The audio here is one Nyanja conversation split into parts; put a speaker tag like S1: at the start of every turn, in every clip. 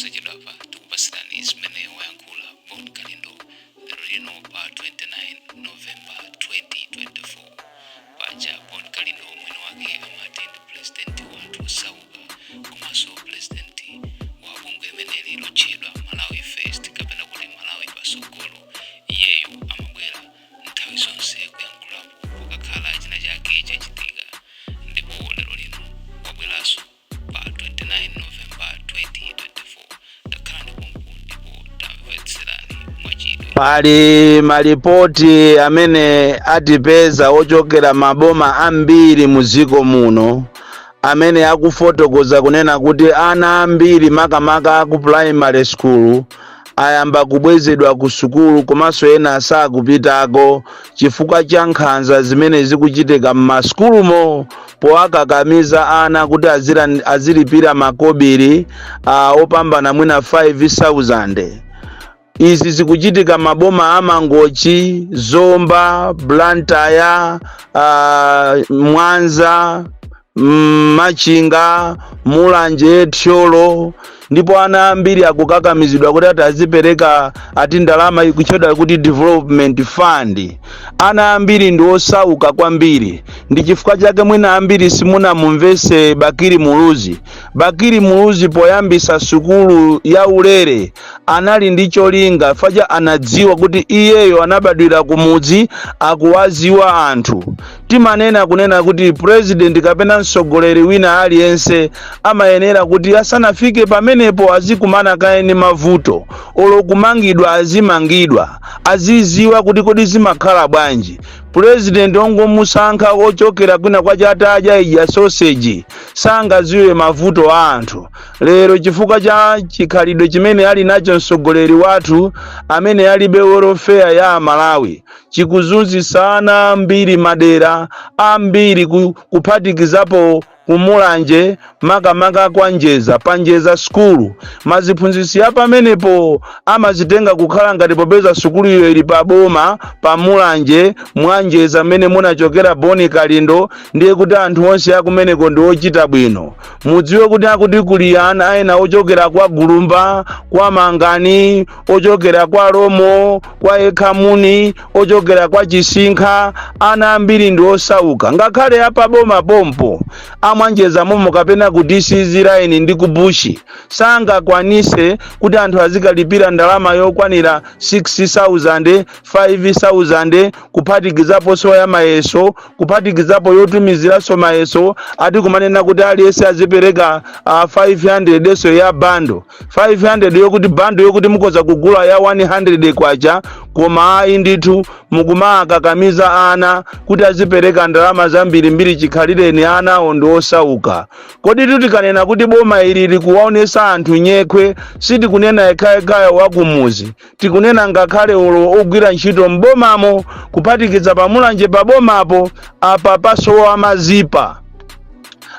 S1: Posachedwapa tikupasirani zimene wayankhula Bon Kalindo lero lino pa 29 November 2024. Paja Bon Kalindo mwini wake amati ndi president wa anthu osauka komanso president wa bungwe limeneli lotchedwa Malawi First kapena kuti Malawi Patsogolo. Iyeyo amabwera nthawi zonse kuyankhulapo pokakhala china chake chachitika, ndipo lero lino wabweranso pa 29 November 2024. Takhalani pompo ndipo tamvetserani mwachidwi.
S2: Pali malipoti amene atipeza ochokera maboma ambiri mu dziko muno amene akufotokoza kunena kuti ana ambiri, makamaka ku primary school, ayamba kubwezedwa ku sukulu, komanso ena sakupitako chifukwa cha nkhanza zimene zikuchitika m'masukulumo powakakamiza ana kuti azilipira makobiri opambana mwina 5000. Izi zikuchitika maboma a Mangochi, Zomba, Blantyre, Mwanza, Machinga, Mulanje, Thyolo, ndipo ana ambiri akukakamizidwa kuti ati azipereka ati ndalama ikutchedwa kuti development fund. Ana ambiri ndi osauka kwambiri. Ndi chifukwa chake mwina ambiri simunamumvese Bakili Muluzi. Bakili Muluzi poyambisa sukulu ya ulere anali ndi cholinga, faja anadziwa kuti iyeyo anabadwira kumudzi, akuwaziwa anthu. Timanena kunena kuti president kapena mtsogoleri wina aliyense amayenera kuti asanafike pamenepo azikumana kaye ndi mavuto, olo kumangidwa azimangidwa, aziziwa kuti kodi zimakhala bwanji. President ongomusankha ochokera kwina kwa chatadya ija sausage sangaziwe mavuto a anthu. Lero chifukwa cha chikhalidwe chimene ali nacho mtsogoleri wathu amene alibe welfare ya Amalawi, chikuzunzitsa ana ambiri madera ambiri, kuphatikizapo kumulanje, makamaka kwa Njeza, pa Njeza sukulu. Maziphunzitsi apamenepo amazitenga kukhala ngati popeza sukuluyo ili pa boma pa Mulanje mwanjeza mmene munachokera Boni Kalindo, ndiye kuti anthu onse akumeneko ndi ochita bwino. Mudziwe kuti akuti kuli ana ena ochokera kwa Gulumba, kwa Mangani, ochokera kwa Romo, kwa Ekhamuni, ochokera kwa Chisinkha. Ana ambiri ndi osauka, ngakhale apaboma pompo amwanjeza momo kapena ku DCZ line ndi ku Bushi, sangakwanise kuti anthu azikalipira ndalama yokwanira 6000, 5000, kuphatikizaponso ya mayeso, kuphatikizapo yotumiziranso mayeso. Ati kumanena kuti aliyense azipereka 500 so ya bundle, 500 yokuti bundle yokuti mukoza kugula ya 100 kwacha. Koma ayi ndithu, mukumakakamiza ana kuti azipereka ndalama zambirimbiri chikhalireni anawo ndi osauka. Kodi tikanena kuti boma ili likuwaonesa anthu nyekhwe, sitikunena yekhayekhayo wakumuzi, tikunena ngakhale olo ogwira ntchito mbomamo, kuphatikiza pamulanje pabomapo apa pasowa mazipa.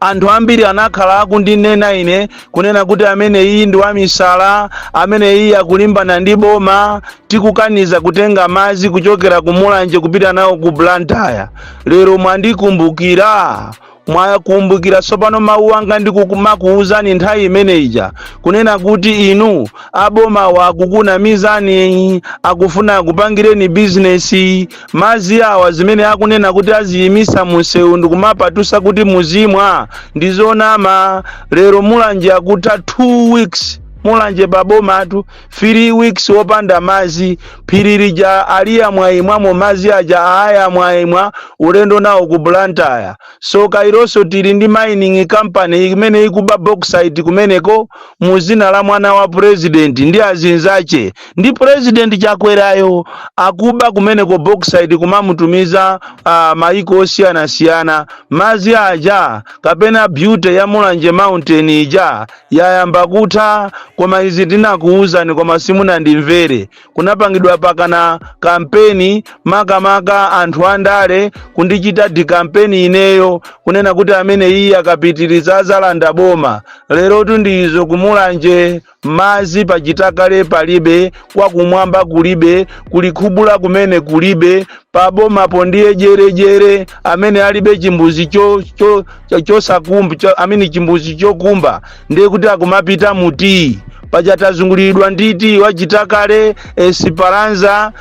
S2: Anthu ambiri anakhala akundinena ine kunena kuti amene iyi ndi wamisala, amene iyi akulimbana ndi boma, tikukaniza kutenga madzi kuchokera ku Mulanje kupita nawo ku Blantyre. Lero mwandikumbukira, mwakumbukira tsopano mawu anga ndikumakuwuzani nthawi imene ija kunena kuti inu aboma wakukunamizani, akufuna akupangireni bizinesi. Madzi awa zimene akunena kuti aziyimisa munsewu ndikumapatusa kuti muzimwa ndi zonama. Lero Mulanje akutha 2 weeks, Mulanje pabomatu 3 weeks wopanda madzi. Phiri lija aliyamwayimwamo madzi aja, aayamwayimwa ulendo nawo ku Blantyre. So kaironso tili ndi mining company imene ikuba bauxite kumeneko mu zina la mwana wa president ndi azinzache ndi President Chakwerayo. Akuba kumeneko bauxite kumamutumiza maiko osiyanasiyana. Madzi aja kapena beauty ya Mulanje Mountain ija yayamba kutha. Koma izi ndinakuwuzani koma simunandimvere. Kunapangidwa pakana kampeni, makamaka anthu andale kundichita di kampeni ineyo kunena kuti amene iye akapitiriza azalanda boma. Lerotu ndizo, kumulanje madzi pachitakale palibe, kwakumwamba kulibe, kulikhubula kumene kulibe, pabomapo ndiye jerejere. Amene alibe chimbuzi cho chosakumba cho, amene chimbuzi chokumba ndiye kuti akumapita mutii. Paja tazunguliridwa nditi wachitakale, Esperanza,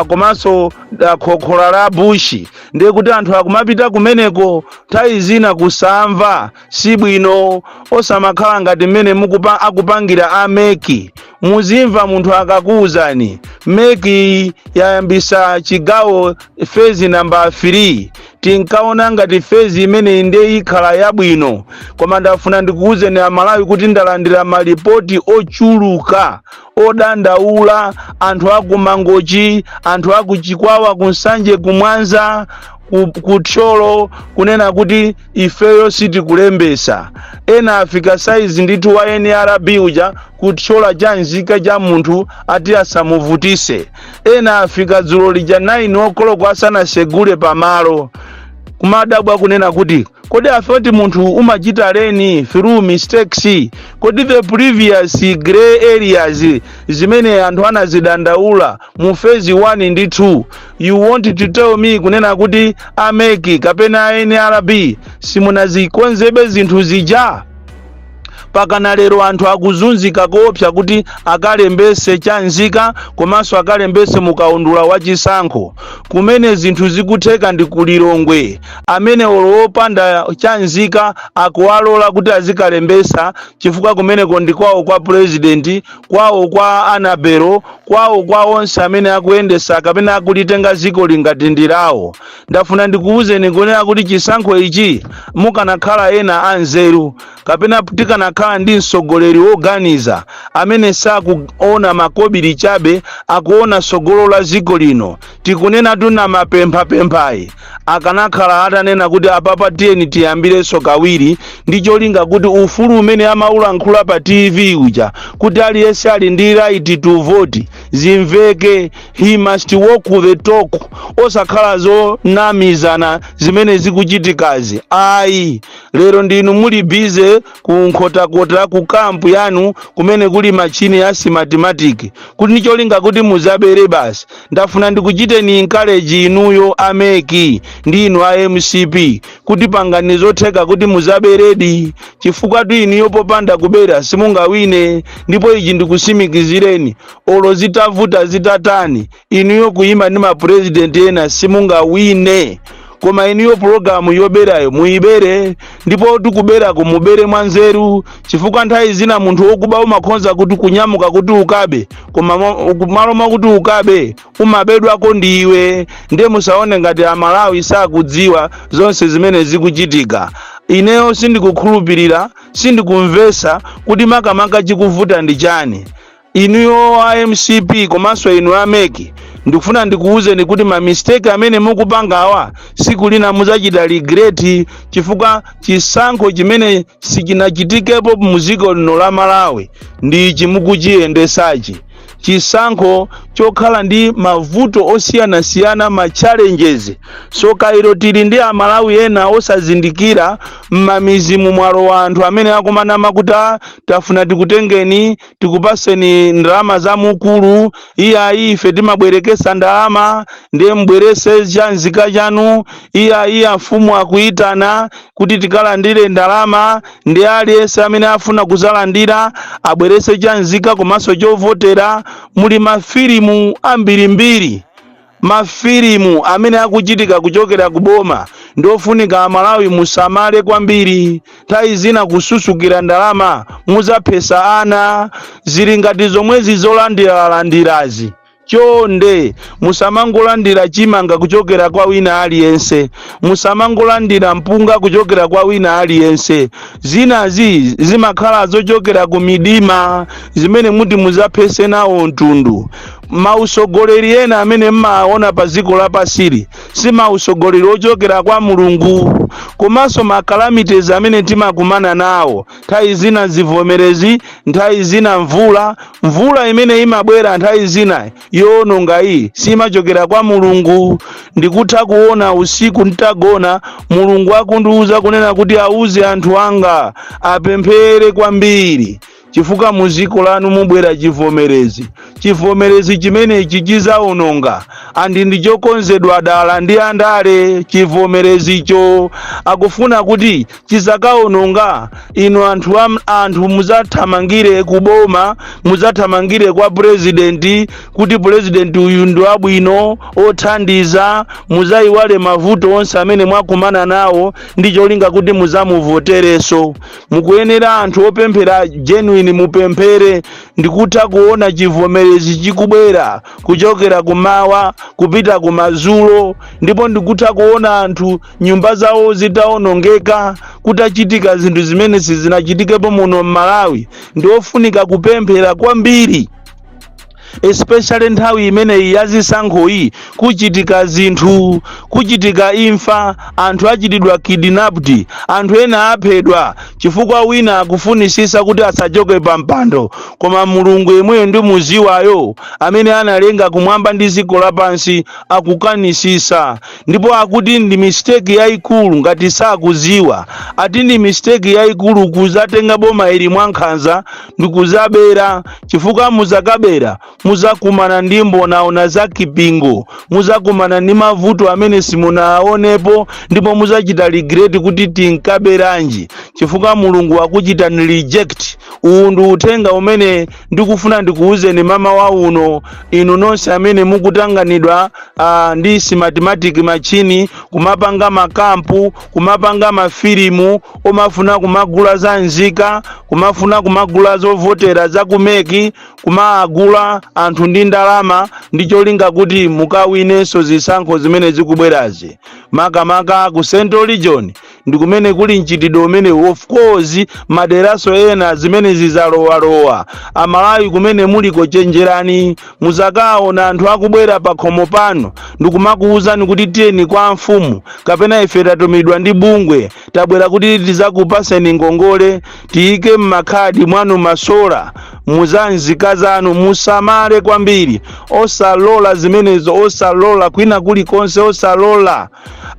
S2: komanso khokhola la Bushi. Ndiye kuti anthu akumapita kumeneko. Nthawi zina kusamva sibwino. Osamakhala ngati mmene akupangira a MEC. Muzimva munthu akakuwuzani. MEC yayambisa chigawo phase number 3. Tinkaona ngati phase imeneyi ndiye ikhala yabwino, koma ndafuna ndikuwuzeni Amalawi kuti ndalandira malipoti ochuluka odandaula anthu aku Mangochi, anthu aku Chikwawa, kuNsanje, kuMwanza, kuThyolo, kunena kuti ifeyo sitikulembesa. Ena afika saizi ndithu wa NRB uja kuthyola cha nzika cha munthu, ati asamuvutise. Ena afika dzulo lija 9 o'clock asanasegule pamalo, kumadabwa kunena kuti kodi afoti munthu umachita learn through mistakes? Kodi the previous grey areas zimene anthu anazidandaula mu phase 1 ndi 2, you want to tell me kunena kuti a MEC kapena NRB simunazikonzebe zinthu zija? Pakana lero anthu akuzunzika koopsa kuti akalembese chanzika komanso akalembese mukaundula wa chisankho. Kumene zinthu zikutheka ndi kuLilongwe, amene olo wopanda chanzika akuwalola kuti azikalembesa, chifukwa kumeneko ndi kwawo kwa president, kwawo kwa Anabelo, kwawo kwa onse amene akuyendesa kapena akulitenga dziko lingati ndilawo. Ndafuna ndikuwuzeni kunena kuti chisankho ichi, mukanakhala ena anzeru kapena tikanakhala ndi mtsogoleri woganiza amene sakuona makobiri chabe, akuona tsogolo la dziko lino, tikunena tuna mapemphapemphayi, akanakhala atanena kuti apapa tiyeni tiyambirenso kawiri, ndi cholinga kuti ufulu umene amaulankhula pa TV uja kuti aliyense ali ndi right to vote zimveke. He must walk the talk, osakhala zonamizana zimene zikuchitikazi, ayi. Lero ndinu muli busy ku Nkhotakota, ku camp yanu kumene kuli machine ya Smartmatic, kuti ndi cholinga kuti muzabere basi. Ndafuna ndikuchiteni encourage inuyo a MEC ndi inu a MCP kuti pangani zotheka kuti muzaberedi, chifukwa tu inuyo popanda kubera simungawine. Ndipo ichi ndikusimikizireni, olo zitavuta zitatani, inuyo kuyima ndi mapurezidenti ena simungawine. Koma inuyo pulogalamu yoberayo muyibere, ndipo tikuberako mubere mwanzeru, chifukwa nthawi zina munthu wokuba umakhonza kuti kunyamuka kuti ukabe, koma malo mwakuti ukabe umabedwako ndiwe. Ndiye musaone ngati Amalawi sakudziwa zonse zimene zikuchitika. Ineyo sindikukhulupirira, sindikumvesa kuti makamaka chikuvuta ndi chani. Inuyo a MCP komanso inu a MEC, ndikufuna ndikuwuzeni kuti ma mistake amene mukupangawa siku lina muzachita regret, chifukwa chisankho chimene sichinachitikepo muziko lino la Malawi ndi ichi mukuchiyendesachi, chisankho chokhala ndi mavuto osiyanasiyana, ma challenges. So kairo tili ndi Amalawi ena osazindikira m'mamizimu, mwalo wa anthu amene akumanama kuti, "Ah, tafuna tikutengeni, tikupaseni ndalama za mukulu." Iyayi, ife timabwerekesa ndalama, ndiye mbwerese chanzika chanu. Iyayi, amfumu akuyitana kuti tikalandire ndalama, ndi aliyense amene afuna kuzalandira abwerese chanzika komanso chovotera. Muli mafilimu ambirimbiri, mafilimu amene akuchitika kuchokera kuboma. Ndiofunika Amalawi musamale kwambiri. Nthawi zina kususukira ndalama muzaphesa ana. Zili ngati zomwezi zolandiralandirazi. Chonde musamangolandira chimanga kuchokera kwa wina aliyense, musamangolandira mpunga kuchokera kwa wina aliyense. Zinazi zimakhala zochokera ku midima zimene muti muzaphese nawo mtundu. Mausogoleri ena amene mmaona pa dziko lapasili si mausogoleri ochokera kwa Mulungu. Komanso ma calamities amene timakumana nawo nthawi zina, zivomerezi, nthawi zina mvula, mvula imene imabwera nthawi zina yowononga iyi simachokera kwa Mulungu. Ndikutha kuona usiku ntagona, Mulungu akundiuza kunena kuti auze anthu anga apemphere kwambiri. Chifukwa muziko lanu mubwera chivomerezi. Chivomerezi chimenechi chizawononga, and ndichokonzedwa dala ndi andale. Chivomerezicho akufuna kuti chizakawononga inu anthu. Anthu muzathamangire kuboma, muzathamangire kwa purezidenti kuti purezidenti uyu ndi wabwino, othandiza. Muzayiwale mavuto onse amene mwakumana nawo ndi cholinga kuti muzamuvotereso. Mukuyenera anthu opemphera genuine mupemphere. Ndikutha kuona chivomerezi chikubwera kuchokera kumawa kupita kumadzulo, ndipo ndikutha kuona anthu nyumba zawo zitawonongeka, kutachitika zinthu zimene sizinachitikepo muno m'Malawi. Ndiofunika kupemphera kwambiri, especially nthawi imeneyi yazisankhoyi. Kuchitika zinthu, kuchitika imfa, anthu achitidwa kidnapped, anthu ena aphedwa chifukwa wina akufunisisa kuti asachoke pa mpando. Koma Mulungu yemweyo ndi muziwayo amene analenga kumwamba ndi dziko lapansi akukanisisa, ndipo akuti ndi mistake yayikulu ngati sakuziwa. Ati ndi mistake yayikulu kuzatenga boma ili mwankhanza ndi kuzabera, chifukwa muzakabera muzakumana ndi mbonaona za kipingo, muzakumana ndi mavuto amene simunaonepo, ndipo muzachita regret kuti tinkaberanji, chifukwa Mulungu akuchitani reject. Uwu ndi uthenga umene ndikufuna ndikuwuzeni mmawa uno, inu nonse amene mukutanganidwa ndi Smartmatic machine, kumapanga makampu, kumapanga mafilimu omafuna kumagula za nzika, kumafuna kumagula zovotera za ku MEC, kumagula anthu ndi ndalama ndi cholinga kuti mukawinenso zisankho zimene zikubwerazi. Makamaka ku Central Region ndi kumene kuli mchitidwe umene. Of course, maderaso ena zimene zizalowalowa. Amalawi kumene muliko, chenjerani. Muzakaona anthu akubwera pa khomo pano ndikumakuwuzani kuti tiyeni kwa mfumu, kapena ife tatumidwa ndi bungwe, tabwera kuti tizakupaseni ngongole, tiyike m'makhadi mwanu ma solar muzanzika zanu. Musamale kwambiri, osalola zimenezo, osalola kwina kulikonse, osalola.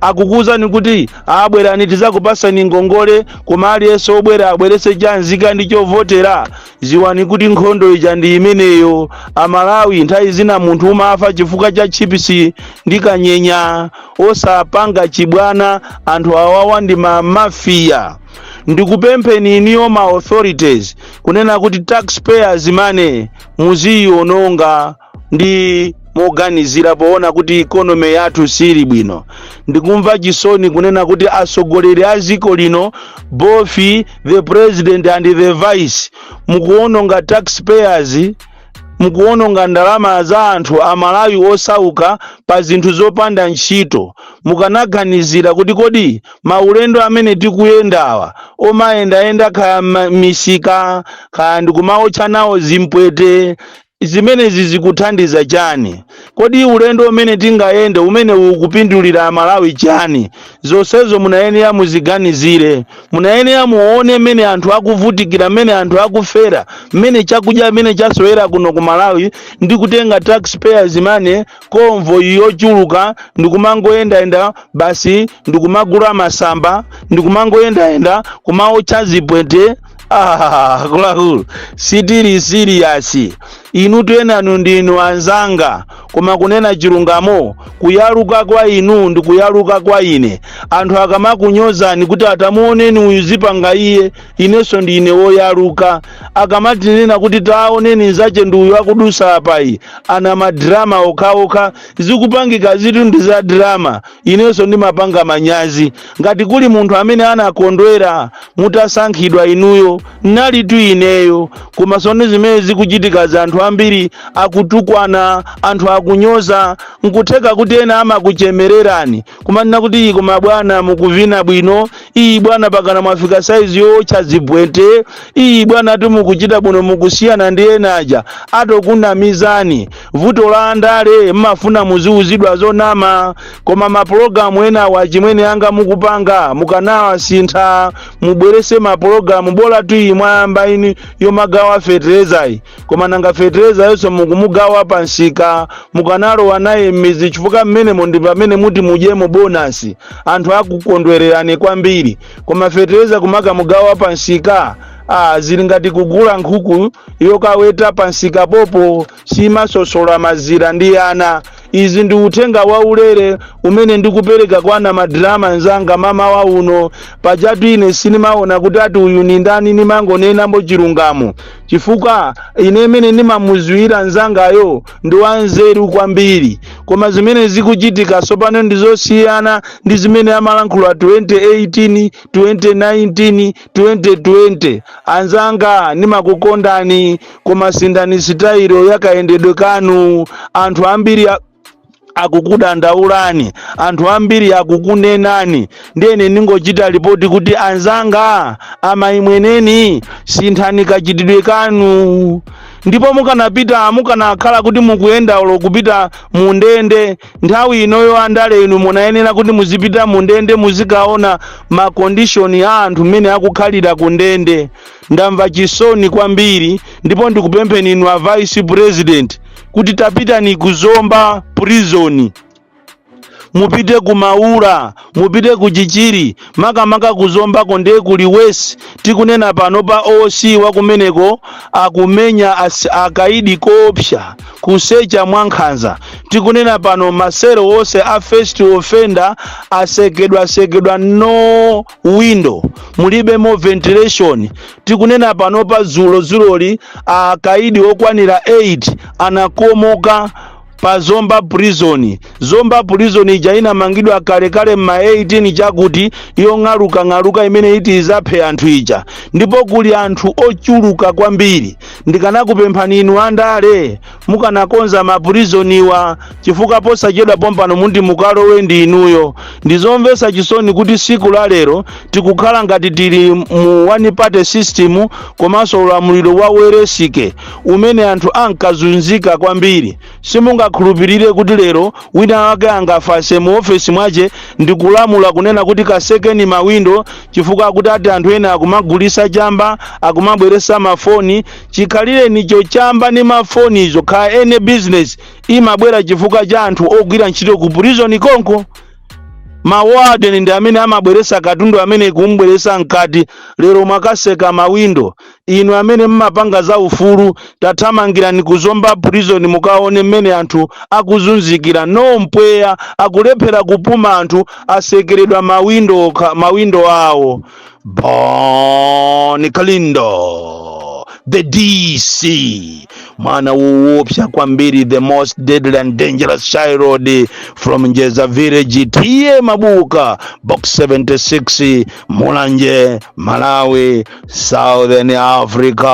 S2: Akukuwuzani kuti abwerani tizakupasani ngongole, koma aliyense obwera abwerese chanzika ndi chovotera. Ziwani kuti nkhondo ija ndi imeneyo. Amalawi, nthawi zina munthu umafa chifukwa cha chips ndi kanyenya. Osapanga chibwana, anthu awawa ndi ma mafia. Ndikupempheni iniyo ma authorities kunena kuti taxpayers money muziyiononga ndi moganizira, poona kuti economy yathu sili bwino. Ndikumva chisoni kunena kuti atsogoleri a dziko lino, both the president and the vice, mukuononga taxpayers, mukuononga ndalama za anthu Amalawi osauka pa zinthu zopanda ntchito. Mukanaganizira kuti kodi maulendo amene tikuyendawa, omayendayenda kaya misika, kaya ndikumaotcha nawo zimpwete, zimenezi zikuthandiza chani? Kodi ulendo umene tingayende umene ukupindulira Amalawi chani? Zonsezo munayenera muziganizire, munayenera muone mmene anthu akuvutikira, mmene anthu akufera, mmene chakudya mmene chasowera kuno ku Malawi, ndi kutenga taxpayers money, convoy yochuluka, ndikumangoyendayenda basi, ndikumagula masamba, ndikumangoyendayenda kumaotcha zipwete. Ah, akuluakulu, sitili serious. Inu tuyenanu ndinu anzanga, koma kunena chilungamo, kuyaluka kwa inu ndi kuyaluka kwa ine. Anthu akamakunyozani kuti atamuoneni uyu zipanga iye, inenso ndine woyaluka. Akamatinena kuti taoneni nzache ndi uyu akudusa apayi, ana ma drama okhaokha, zikupangika zitu ndi za drama, inenso ndimapanga manyazi. Ngati kuli munthu amene anakondwera mutasankhidwa inuyo, nalitu ineyo. Koma sone zimene zikuchitika za anthu ambiri akutukwana, anthu akunyoza, nkutheka kuti ena amakuchemererani kumanena kuti iyi, koma bwana mukuvina bwino, iyi bwana pakana mwafika saizi yotcha zibwete, iyi bwana tu mukuchita bwino, mukusiyana ndi ena aja. Atokunamizani. Vuto la andale, mmafuna muziuzidwa zonama. Koma mapulogalamu ena wachimwene anga mukupanga, mukanawasintha, mubwerese mapulogalamu bola tu iyi mwayamba ini yomagawa feterezayi. Koma nanga fetereza yonso mukumugawa pansika? Mukanalowa naye m'mizi, chifukwa mmenemo ndi pamene muti mudyemo bonus, anthu akukondwererani kwambiri. Koma fetereza kumakamugawa pansika, Zili ngati kugula nkhuku yokaweta pansika popo, simasosola mazira ndi ana. Izi ndi uthenga waulere umene ndikupereka kwa ana madrama nzanga mamawa uno. Pajatu ine sinimaona kuti ati uyu ni ndani, nimangonenambo chilungamo, chifukwa ine imene ndimamuziwira nzangayo ndi wanzeru kwambiri. Koma zimene zikuchitika tsopano ndizosiyana ndi zimene amalankhula 2018, 2019, 2020. Anzanga, ndimakukondani, koma sindani sitayilo yakayendedwe kanu. Anthu ambiri akukudandaulani, anthu ambiri akukunenani. Ndiyene ningochita ripoti kuti anzanga amayimweneni, sinthani kachitidwe kanu. Ndipo mukanapita, mukanakhala kuti mukuyenda ulo kupita mu ndende nthawi inoyo, andale inu munayenera kuti muzipita mu ndende, muzikaona ma condition a anthu mmene akukhalira ku ndende. Ndamva chisoni kwambiri, ndipo ndikupempheni inu a Vice President kuti tapitani ku Zomba Prison, mupite ku Maula, mupite ku Chichiri, makamaka ku Zombako ndiye kuli worse. Tikunena pano pa OC wakumeneko akumenya akaidi koopsa, kusecha mwankhanza. Tikunena pano masero onse a first offender asekedwasekedwa, no window, mulibemo ventilation. Tikunena pano pa zulo zuloli akaidi okwanira 8 anakomoka pa Zomba Prison. Zomba Prison ija inamangidwa kalekale mma 18 chakuti, yong'aluka-ng'aluka imene iti izaphe anthu ija, ndipo kuli anthu ochuluka kwambiri. Ndikanakupemphani inu andale, mukanakonza maprizoniwa, chifukwa posachedwa pompano mundi mukalowe ndi inuyo. Ndizomvetsa chisoni kuti siku la lero tikukhala ngati tili mu one party system, komanso ulamuliro wa weresike umene anthu ankazunzika kwambiri. Simungakhulupirire kuti lero wina wake angafase mu ofesi mwache ndikulamula kunena kuti kasekeni mawindo, chifukwa akuti ati anthu ena akumagulisa chamba, akumabweresa mafoni. Chikhalirenicho chamba ndi mafonizo khala ene business imabwera chifukwa cha anthu ogwira ntchito ku prison konko. Ma warden ndi amene amabweresa katundu amene kumbweresa mkati. Lero mwakaseka mawindo. Inu amene mmapanga za ufulu, tathamangirani kuzomba Prison, mukaone mmene anthu akuzunzikira. No mpweya, akulephera kupuma, anthu asekeredwa mawindo, mawindo awo. Bon Kalindo, the DC, mwana woopsa kwambiri, the most deadly and dangerous child from Njeza Village, T/A Mabuka, Box 76, Mulanje, Malawi, Southern Africa.